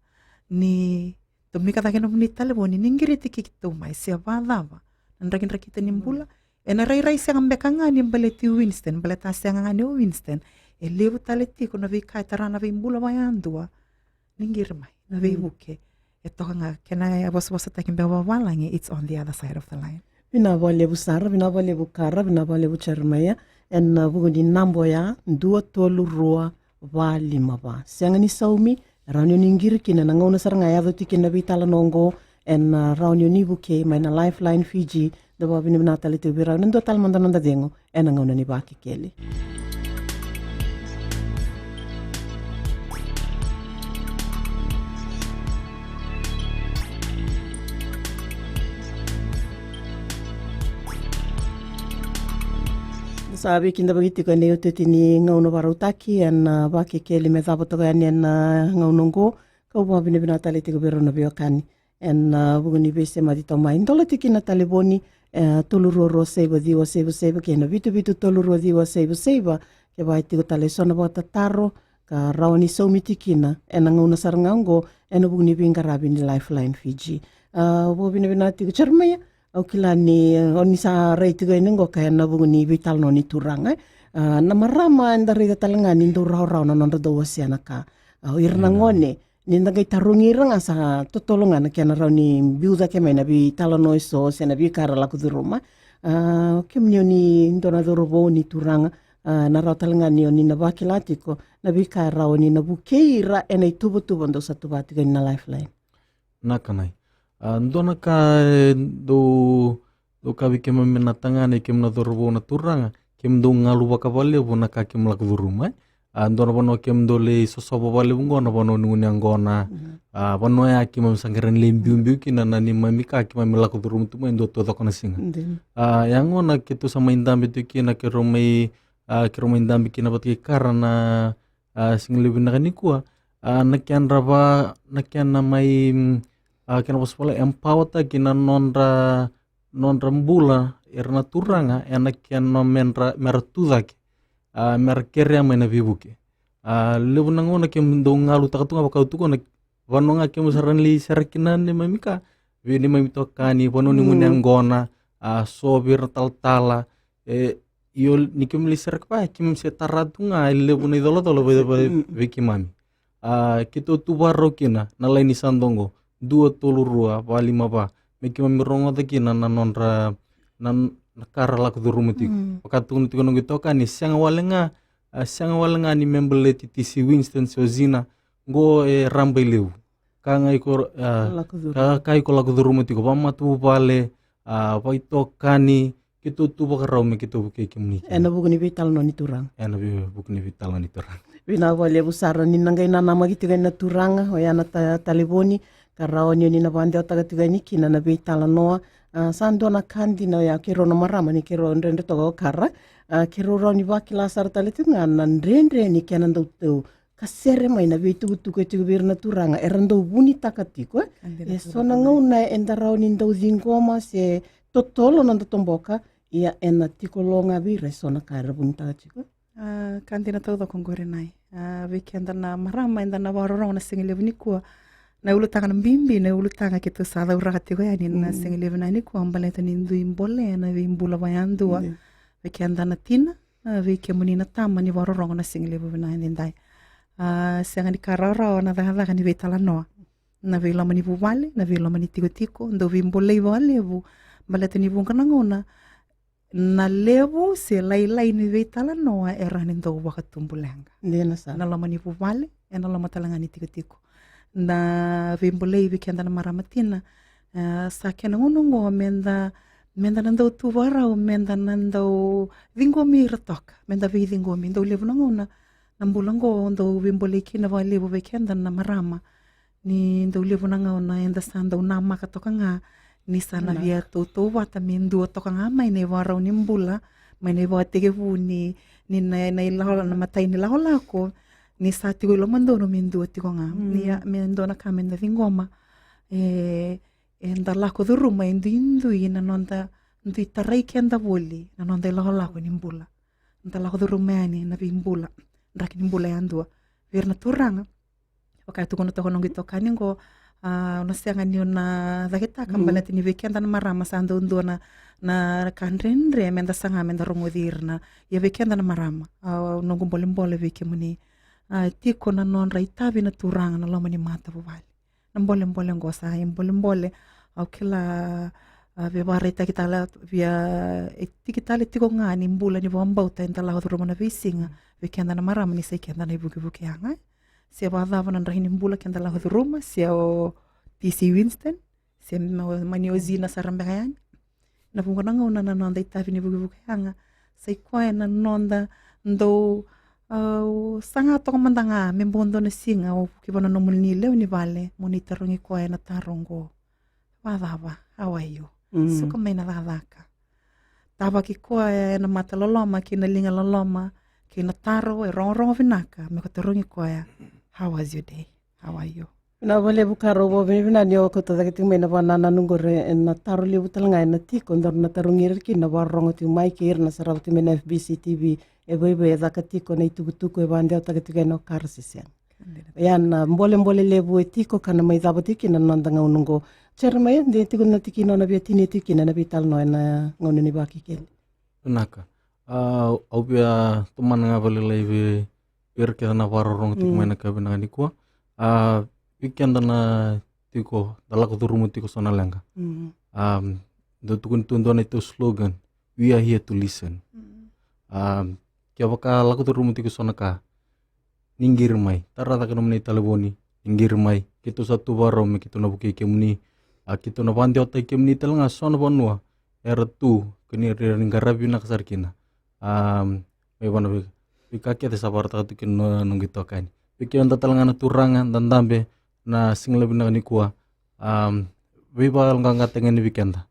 Ni tomika cake nomuni talevoni ni qiriti keitou mai se vakacava na drakidrakita ni bula. Ena rairai sega beka ga ni baleti Winston, baleta sega ga ni o Winston. E levu tale tiko na veika e tara na veibula vakayadua. Ni qiri mai na veivuke. E toka ga kena e vosavosataki beka vavalagi, it's on the other side of the line. Vinaka vakalevu Sara, vinaka vakalevu Kara, vinaka vakalevu Jeremaia. Ena vuku ni naba oya, dua tolu rua va lima va. Sega ni saumi, rawa ni o ni qiri kina na gauna sara ga e yaco tiko kina na veitalanoa oqo. Ena, a, rawa ni o ni vukei mai na Lifeline Fiji. Da vakavinavinaka tale tiko vei rau ena dua tale mada noda cegu ena gauna ni Vakekeli. Sa veikidavaki tiko ena iotioti ni gauna vakarautaki ena, a, Vakekeli me cava toka yani ena, a, gauna oqo. Kau vakavinavinaka tale tiko vei rau na veiwekani ena, a, vuku ni veisemati tomai. Dola tiko kina na talevoni, e, tolu rua rua saiva ciwa saiva saiva kei na vitu vitu tolu rua ciwa saiva saiva. Kevaka e tiko tale eso na vakatataro ka rawa ni saumi tiko kina ena gauna sara ga oqo ena vuku ni veiqaravi ni Lifeline Fiji. A, au vakavinavinaka tiko Jeremaia. Au kila ni, e, o ni sa rai tiko yani oqo ka ena vuku ni veitalanoa ni turaga, e. A, na marama eda raica tale ga ni dau rawarawa na nodra dau wasea na ka. A, o ira na gone, ni da qai tarogi ira ga sa totolo ga na kena rawa ni biu cake mai na veitalanoa eso se na veika era lako curuma. A, kemuni o ni dua na cauravou, ni turaga, a, na rawa tale ga ni o ni na vakila tiko na veika e rawa ni na vukei ira ena ituvatuva dou sa tuva tiko yani na Lifeline. Na ka, Nai. A, dua na ka e dou, dou kaya vei keimami na tagane, keimami na cauravou, na turaga, keimami dau galu vakalevu na ka keimami lako curuma, e. A, dua na vanua keimami dau lai sosova vakalevu oqo na vanua ni gunu yaqona. A, vanua ya keimami sa qai rawa ni lai biubiu kina na neimami ka keimami lako curuma tu mai dua taucoko na siga. A, yaqona keitou sa mai dabe tu kina, keirau mai, a, keirau mai dabe kina vata kei Kara na, a, siga levu vinaka nikua. A, na kedra va, na kena mai, mm, a, kena vosa Viti, empower taki na nodra, nodra bula era na turaga ena kena mera, mera tu cake, a, mera kerea mai na veivuke. A, levu na gauna keimami dau galutaka tu ga, vaka au tukuna, vanua ga keimami sa rawa ni lai sere kina na neimami ka, vei neimami itokani, vanua ni gunu yaqona, a, so vei ira na talatala. E, io, ni keimami lai sere kina, keimami se tara tu ga e levu na icolacola vei, vei, vei keimami. A, keitou tu vakarau kina na laini sa dua oqo, dua tolu rua va lima va, me keimami rogoca kina na nodra, na, na ka ra lako curuma tiko. Vaka tukuna tiko noqu itokani, sega wale ga, a, sega wale ga ni me baleti T C Winston se o Zina, oqo e raba i levu. Ka ga iko, a, ka, ka iko lako curuma tiko, vakamatavuvale, a, vakaitokani, keitou tu vakarau me keitou vukei kemuni kina. Ena vuku ni veitalanoa ni turaga. Ena vei, vuku ni veitalanoa ni turaga. Vinaka vakalevu sara. Ni na qai nanamaki tiko yani na turaga, oya na ta, talevoni, ka rawa ni o ni na vakadewataka tiko yani kina na veitalanoa. A, sa dua na ka dina oya, keirau na marama ni keirau dredre toka o Kara. A, keirau rawa ni vakila sara tale tiko ga na dredre ni kena dau, dau kasere mai na veitukutuku e tiko vei ira na turaga era dau vunitaka tiko, e. Eso na gauna eda rawa ni dau ciqoma se totolo na noda toboka, ia ena tiko lo ga vei ira eso na ka era vunitaka tiko. A, ka dina taucoko oqori, Nai. A, vei keda na marama eda na vakarorogo na siga levu nikua, na ulutaga na bibi, na ulutaga keitou sa cauraka tiko yani na siga levu nikua, baleta ni dui bolea na veibula vakayadua. Vei keda na tina, a, vei kemuni na tama ni vakarorogo na siga levu vinaka edaidai. A, sega ni ka rawarawa na cakacaka ni veitalanoa. Na veiloma ni vuvale, na veiloma ni tikotiko, dau veibolei vakalevu, baleta ni vuqa na gauna na levu se lailai ni veitalanoa e rawa ni dau vakatubu leqa. Dina sara. Ena loma ni vuvale, ena loma tale ga ni tikotiko. Na veibolei vei keda na marama tina, e, sa kena gauna oqo meda, meda na dau tu vakarau, meda na dau ciqomi ira toka, meda veiciqomi. Dau levu na gauna na bula oqo dau veibolei kina vakalevu vei keda na marama. Ni dau levu na gauna eda sa dau namaka toka ga ni sa na via tautauvata me dua toka ga mai na ivakarau ni bula, mai na ivakatekivu ni, ni na, na ilako, na imatai ni lakolako, ni sa tiko i lomadonu me dua tiko ga. Mm. Ni a, me dua na ka meda ciqoma. E, eda lako curuma e duidui na noda dui tarai keda voli na noda ilakolako ni bula. Da lako curuma yani na veibula, draki ni bula yadua. Vei ira na turaga, vaka e tukuna toka na noqu itokani oqo, a, au na sega ni au na cakitaka, mm, baleta ni vei keda na marama sa dau dua na, na ka dredre meda saga meda rogoci ira na. Ia vei keda na marama, a, noqu bolebole vei kemuni, a, tiko na nodra itavi na turaga na loma ni matavuvale. Na bolebole oqo sa ibolebole. Au kila, a, via vakaraitaki tale, via, e tiki tale tiko ga ni bula ni vakabauta eda lako curuma na veisiga, mm, vei keda na marama ni sa i keda na ivukevuke yaga. Se vakacava na draki ni bula keda lako curuma, se o T C Winston, se ma-, mani o Zina sara beka yani. Na vuqa na gauna na noda itavi ni vukevuke yaga sa i koya na noda dau, au saga toka mada ga me bau dua na siga o vuki vua na nomuni lewe ni vale mo ni tarogi koya na taro oqo. Vakacava? How are you? Mm. Suka mai na cakacaka. Tavaki koya ena mata loloma kei na liga loloma kei na taro e rogorogo vinaka me ko tarogi koya, "How was your day? How are you?" Vinaka vakalevu Kara, au vakavinavinaka ni o kauta cake tiko mai na vakanananu oqori, ena taro levu tale ga ena tiko, daru na tarogi ira kina, vakarorogo tiko mai kei ira na sarava tiko mai na F B C T V, e vaivai e caka tiko na itukutuku e vakadewataka tiko yani o Kara se sega. Ia na bolebole levu e tiko ka na mai cava tiko kina na noda gauna oqo. Jeremaia, de tiko na tikina o na via tinia tiko kina na veitalanoa ena gauna ni Vakekeli. Vinaka. A, au via tomana ga vakalailai vei ira kece na vakarorogo tiko, mm, mai na ka vinaka nikua. A, vei keda na tiko, da lako curuma tiko so na leqa. Mm. A, dau tukuni tu dua na itou slogan, "We are here to listen." Mm. A, kevaka lako curuma tiko so na ka, ni qiri mai. Tara cake nomuni talevoni, ni qiri mai. Keitou sa tu vakarau me keitou na vukei kemuni. A, keitou na vakadewataki kemuni tale ga so na vanua era tu, ka ni ra ni qaravi vinaka sara kina. A, mai vua na vei, veika kece sa vakaraitaka tu kina na noqu itokani. Vei keda tale ga na turaga, da dabe na siga levu vinaka nikua. A, veivakayaloqaqataki ga ni vei keda.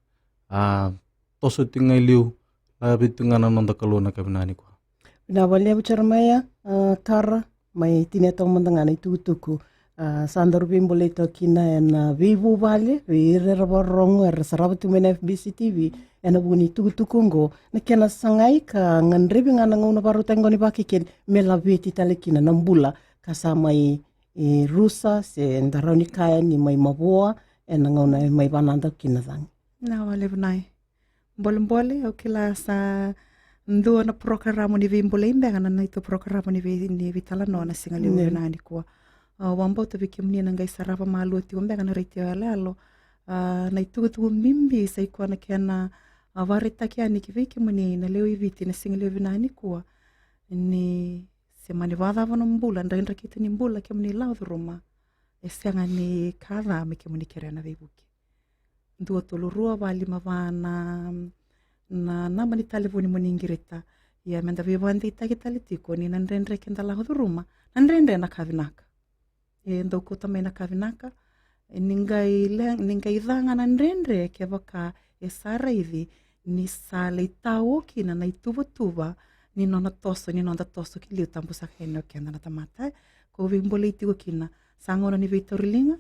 A, toso tiko ga i liu, lave tiko ga na noda Kalou na ka vinaka nikua. Vinaka vakalevu Jeremaia, a, Kara, mai tinia toka mada ga na itukutuku. A, sa daru veibolei toka kina ena veivuvale, vei ira era vakarorogo, era sarava tu mai na F B C T V, ena vuku ni tukutuku oqo, na kena sagai ka gadrevi ga na gauna vakarautaki oqo ni Vakekeli, me laveti tale kina na bula ka sa mai, e, rusa, se da rawa ni kaya ni mai mavoa, ena gauna e mai vakanadaku kina cagi. Vinaka vakalevu Nai. Bolebole, au kila sa dua na porokaramu ni veibolei beka na neitou porokaramu ni vei, ni veitalanoa na siga levu vinaka nikua. Au vakabauta vei kemuni na qai sarava malua tiko beka na retio yaloyalo. A, na itukutuku bibi sa i koya na kena, a, vakaraitaki yani ki vei kemuni na lewe i Viti na siga levu vinaka nikua. Ni se mani vakacava na bula, drakidrakita ni bula kemuni lako curuma, e sega ni ka ca me kemuni kerea na veivuke. Dua tolu rua va lima va na, na naba ni talevoni mo ni qirita. Ia meda veivakadeitaki tale tiko ni na dredre keda lako curuma, na dredre na ka vinaka. E dau kauta mai na ka vinaka. E ni qai le, ni qai ca ga na dredre kevaka e sa raici ni sa lai tao kina na ituvatuva ni nona toso, ni noda toso ki liu, tabu saka yani o keda na tamata. Ko veibolei tiko kina sa gauna ni veitauriliga.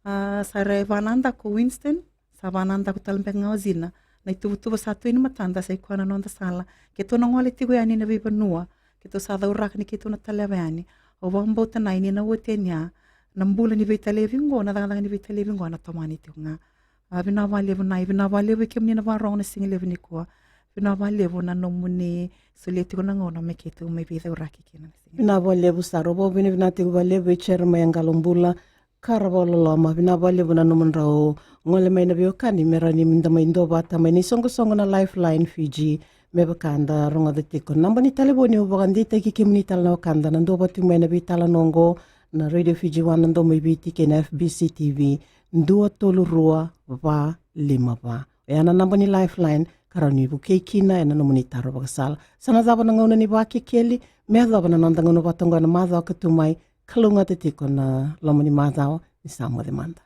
A, sa ra e vakanadaku o Winston, sa vakanadaku tale beka ga o Zina. Na ituvatuva sa tu e matada sa i koya na noda sala. Keitou na gole tiko yani na veivanua, keitou sa cauraka ni keitou na taleva yani. Au vakabauta Nai ni na oti yani a, na bula ni veitalevi qo, na cakacaka ni veitalevi qo na tomani tiko ga. A, vinaka vakalevu Nai, vinaka vakalevu vei kemuni na vakarorogo na siga levu nikua. Vinaka vakalevu na nomuni solia tiko na gauna me keitou mai veicauraki kina na siga. Vinaka vakalevu sara, au vakavinavinaka tiko vakalevu vei Jeremaia Qalobula, Kara vakaloloma, vinaka vakalevu na nomudrau gole mai na veiwekani me rawa ni da mai duavata mai na isoqosoqo na Lifeline Fiji, Me vaka da rogoca tiko na naba ni talevoni, au vakadeitaki kemuni tale na wekada na duavata tiko mai na veitalanoa oqo na Radio Fiji One, na Domo i Viti kei na F B C T V, dua tolu rua va lima va. Oya na naba ni Lifeline ka rawa ni vukei kina ena nomuni taro vakasala. Sa na cava na gauna ni Vakekeli, me yacova na noda gauna vata oqo ena macawa ka tu mai. Kalougata tiko na loma ni macawa, ni sa moce mada.